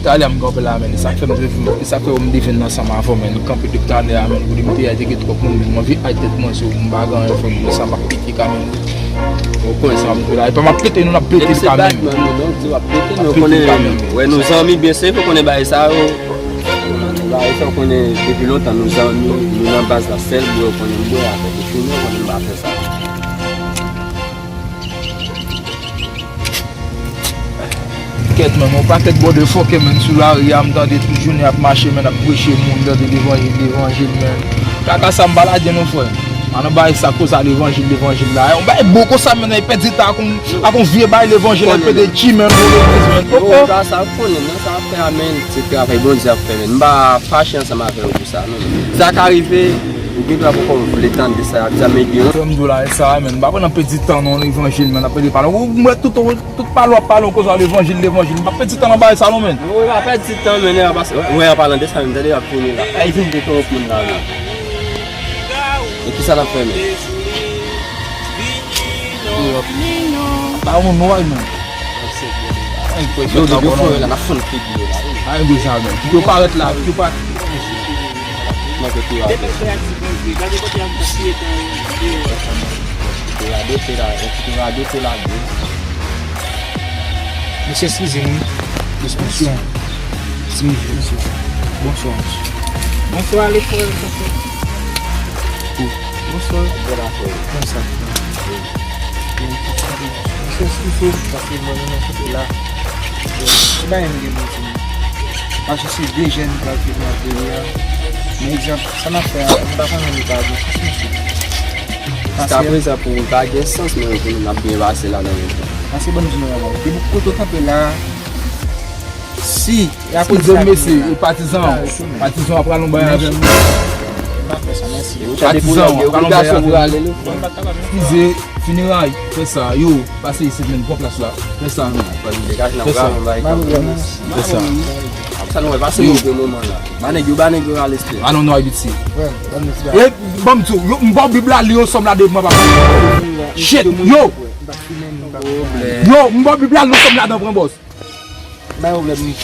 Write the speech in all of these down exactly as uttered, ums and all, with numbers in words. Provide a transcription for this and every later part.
Talè a m kanpe la, men, e sa k fè m devin, e sa k fè m devin ansanm avè w, men, kanpe depi talè a, men, pou li m te ay te gen twòp moun, men, m anvi ay tèt mwen sou, m pa gen anyen, frè m, men, sa m ap pete ka, men. Ou konnen sa m ap la, e pa m ap pete, nou n ap pete ka, men. Batman nou, non, di w ap pete, nou konnen, wè, nou zanmi, byen se, ou konnen bagay sa yo. Bagay sa, ou konnen, depi lontan, nou zanmi, nou nan baz la, sèl bwè, ou konnen m bwè, afè pou fimen, ou konnen m pa fè sa. Kèt, men, yon pakèt bòdè fòkè, men, sou lari a, m tande tout jounen ap mache, men, ap preche moun, tande levanjil, levanjil, men. Kaka sa m pa ladan non, frè. Ann bay sa koz a levanjil, levanjil la. Yon bay bon konsa, men, e pèdi tan ak yon, ak yon vye bay levanjil, e pede ki, men, pou legliz, men. Yo, sa, sa konnen, non, sa ap fè a, men, se travay Bondye ap fè, men. M pa fache ansanm avè w pou sa, non, men. Sa ka rive, ou gen dwa poko vle tande sa y ap di a, men gen. Frè m di w la, e sa, men, m pa pran nan pèdi tan, non, levanjil, men, ap pede pale. Ou, mwen, tout Tout pale w ap pale, w koz a levanjil, levanjil. M p ap pèdi tan nan bagay sa non, men. Non, w pa pèdi tan, men, nèg la pase. Wè, wè, an palan de sa menm, tande, y ap fini la. Ay, vin de twòp moun la, men. E kisa n ap fè, men? Ba yon nwa, men. Yo, depi yo fè la, n ap fann figi yo la. Ay, de sa, men. Kite yo parèt la, kite yo pa. Mwen, kite yo. Ti radote la, yon ti radote la, bro. Mesye, eskize m. Ekspresyon. Ti mesye, mesye. Bonswa, mesye. Bonswa, le frè, bonswa. Bonswa. Bonswa. Mesye, eskize m, paske mwen menm nan kote la. E pa yon gen moun. Paske se de jèn ki pral fini nan peyi a. Men egzanp, sa n ap fè a, m pa konnen li pa gen sans, mesye. Jiska prezan pou ou pa gen sans, men pou nou n ap byen pase la nan men. Paske ban m di nou yon bagay. Depi kote w kanpe la, si e akoz sa mesye, e patizan, patizan ap pral yon bagay avè m. M pa fè sa, mèsi. Patizan, ap pral yon bagay avè m. Eskize, fineray, fè sa, yo. Pase isit, men, pran plas la. Fè sa. Fè sa. Fè sa. Sa nou wè, pase yon bon moman la. Ba nèg yo, ba nèg yo rale stè. Alon non, Ayiti. E, ban m di w, yo, m ba w Bib la, li yon sòm la devan, papa. Shit, yo. Yo, m ba w Bib la, li yon sòm la devan, bòs.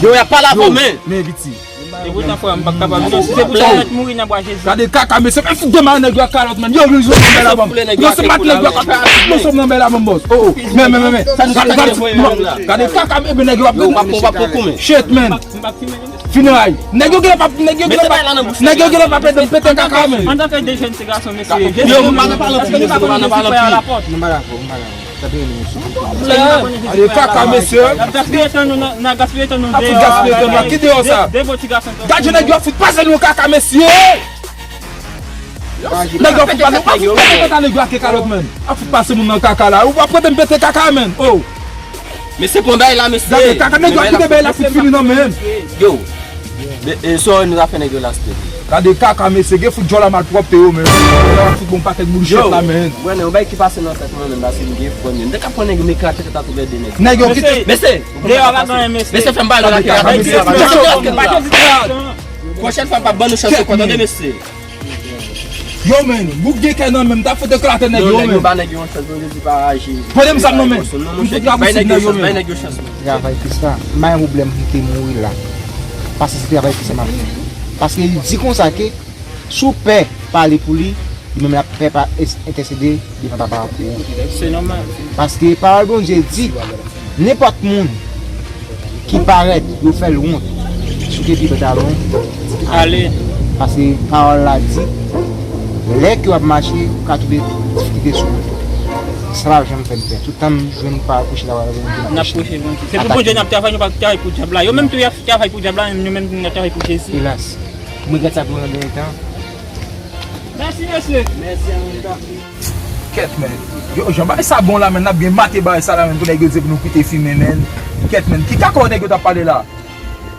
Yo, y ap pale avè w, men. Men, piti. E poutan, frè, m p ap kapab. Si se pou sa, n ap mouri nan bra Jezi. Gade kaka, mesye, men fout demare nèg yo ak kalòt, men. Yo, yo, yo, yo, yo, yo, yo, yo, yo, yo, yo, yo, yo, bòs. Oh, oh. Men, men, men, men. Gade, gade, gade, gade kaka, men, nèg yo ap. Yo, w ap, w ap pran kou, men. Shit, men. Fineray. Nèg yo genlè p ap, nèg yo genlè p ap, nèg yo genlè p ap ede m pete kaka, men. Antanke de jèn ti gason, mesye. Yo, nou pa nan palan pou mesye, nou pa nan palan pou. Nou pa dakò, nou pa dakò. Tande, nou sou. Ale kaka, mesye. N ap gaspiye tan nou nan, n ap gaspiye tan nou deyò. N ap gaspiye tan nou. Ki deyò sa? De, de bon ti gason. Gad jan nèg yo ap fout pase nou kaka, mesye. Nèg yo ap fout pase, ap fout pase kaka, nèg yo ak kalòt, men. Ap fout pase moun nan kaka la. Ou ap prete m pete kaka, men. Oh. Mesye, pran bay la, mesye. Gade, kaka nèg yo ap kite bay la fout fini nan men. Yo. E, e, sa nou ta fè nèg yo la, stè. Gade kaka, mesye, gen fout djòl a malpwòpte yo, men. Yo ap fout bon pakèt moun chèf la, men. Mwen, yon bagay ki pase nan tèt mwen, men, paske m gen frè m. M te ka pran nèg yo, m eklate tèt a tou lè de nèg. Nèg yo kite. Mesye, mesye, fè m pale la, kaka, mesye. Pwochèn fwa, m p ap ban nou chans ankò, tande, mesye. Yo, men, boug gen kè nan men, m ta fout eklate nèg yo, men. Yo, ba nèg yo yon chans, Bondye di pa aji. Pran m zam nan men. M fout eklate nèg yo, men. Bay nèg yo chans, bay nèg yo chans, men. Travay Kris la, m pa gen pwoblèm pou m te mouri la. Paske se travay Kris la m ap fè. Paske li di konsa ke si w pè pale pou li, li menm l ap pè pa entèsede devan Papa a pou ou. Se nòmal. Paske pawòl Bondye di, nenpòt moun ki parèt, yo fè l wont. Si w te pi bèt avè w, ale. Paske pawòl la di, lè ke w ap mache, ou ka twouve difikilte sou wout ou. Sa p ap janm fè n pè. Toutan n jwenn pawòl pwoche la, n ap pwoche Bondye. Se pou Bondye n ap travay, nou pa travay pou dyab la. Yo menm tou y ap travay pou dyab la, men nou menm nou ap travay pou Jezi. Elas. M regrèt sa pou yon dènye tan. Mèsi, mesye. Mèsi anpil. Kèt, men. Yo, jan bagay sa bon la, men, n ap byen mate bagay sa la, men, pou nèg yo di pou nou kite fimen, men. Kèt, men. Ki kaka nèg yo t ap pale la?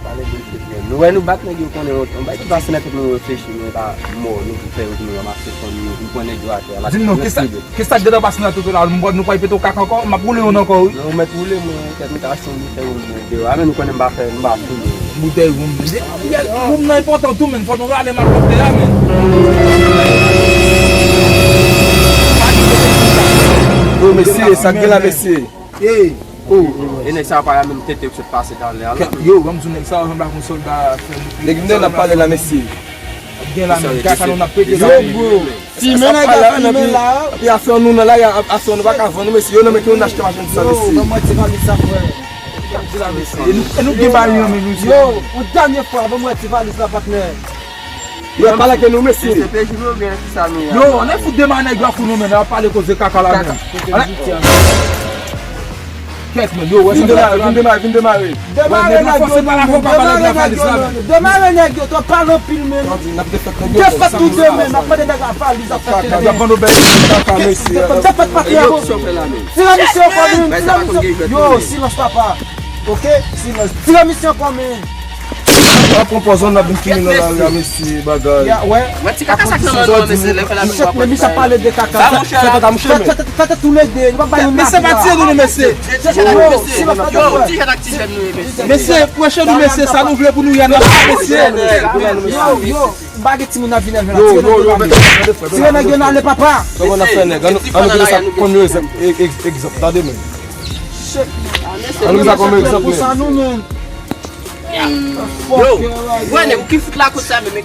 Pale de fimen. Nou wè nou bat nèg yo konnen yon, yon bagay ki pase nan tèt nou reflechi, nou pa mò, nou pou fè yo, nou ranmase fanmi yo, nou pran nèg yo atè a. Di m non, kisa, kisa k gentan pase nan tèt ou la? Nou pral pete yon kaka ankò? M ap woule youn ankò, wi. Non, ou mèt woule, mwen, kèt, m ka chonm, m fè youn, men. Deyò a, men nou konnen m pa fè, m pa fimen. Boutèy woum. Woum nan enpòtan tou, men. Fò nou rale malpwòpte a, men. Yo, mesye, sa k gen la, mesye? Ey, Oh, e nèg sa yo pa la menm tete yo sot pase talè a la. Yo, ban m di w nèg sa yo sanble ak yon sòlda. Nèg m nan ap pale la, mesye. Gen la menm kaka nou n ap pete la. Yo, bro. Fimen nèg la, fimen la. Epi afè nou nan la, afè nou pa ka vann nou, mesye. Yo nan men ki nou achte machandiz sa, mesye. Ban mwen ti valiz sa, frè. E nou gen bagay nan men nou, mesye. Yo, yon dènye fwa, ban mwen ti valiz la, patnè. Yo, pale ak nou, mesye. Se P J oubyen kisa nou ye? Yo, ann fout demare nèg yo a fou nou, men, n ap pale koze kaka la, men. Kèt, men, yo, wè sa. Vin demare, vin demare, vin demare. Demare nèg yo, demare nèg yo, demare nèg yo, twòp pale anpil, men. Defèt tou de, men, n ap mande nèg la valiz, ap fè tete. Defèt, patnè. Yo, silans, papa. Ok, silans. Tire misye ankò, men. Pa pran pòz, n ap vin fini nan lari a, mesye, bagay. Ya, wè. Wè ti kaka sa k nan men nou an, mesye, lè fè la nou pa pran. Mesye ap pale de kaka. Sa, monchè, la. Fè tèt a mouche, men. Fè tèt tou le de. Nou pa bay yon. Mesye, pa tire nou, non, mesye. Yo, silans, yo, ti jèn ak ti jèn nou ye, mesye. Mesye, pran chez nou, mesye, sa nou vle pou nou ye, n ap fè, mesye. Yo, yo, m pa gen timoun ap vin èvè la. Yo, yo, yo, tire nèg yo nan men. Tire nèg yo nan ale, papa. Sa konn ap fè nèg. Ann, ann, ann, sa konn yo egzanp, egzanp, tande, men. Ann, sa konn egzanp, men. Yo, wè nèg, ou ki fout la koz sa, men, men,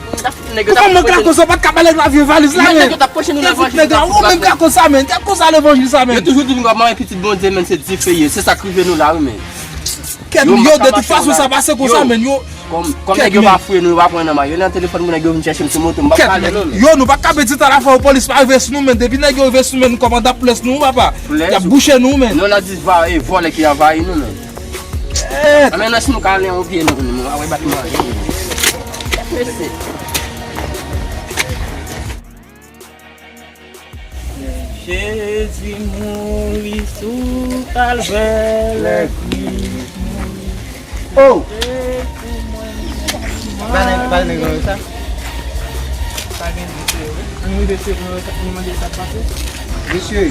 nèg yo t ap poche nou. Ou pa mank la koz sa, ou pa t ka ba nèg la vye valiz la, men. Nèg yo t ap poche nou levanjil. Ou menm la koz sa, men. Kèt koz sa levanjil sa, men. Yo toujou di nou kòman pitit Bondye, men, se dife ye. Se sa k rive nou la, wi, men. Kèt, yo, de tout fason, sa pase konsa, men, yo. Kòm, kòm nèg yo pa fouye nou, yo pa pran nan may. Yo nan telefòn mwen, nèg yo vin chèche m sou moto, m pa pale non, men. Yo, nou pa ka pèdi tan la, fò polis pa rive sou nou, men. Depi nèg yo rive sou nou, men, nou kòmandan plis nou, papa. Y ap bouche nou, men. Nou la di va, e vòlè ki anvayi nou, men. Anmè nan si nou ka ale yon pye nou, nou a wè bat manje. Mesye. Jezi mouri sou kalvè, lè Kris mouri. Oh! Jezi mouri. Pa nèg, pa nèg yo sa. Pa gen di se yo. Ann rive se yo, nou mande sa k pase. Mesye.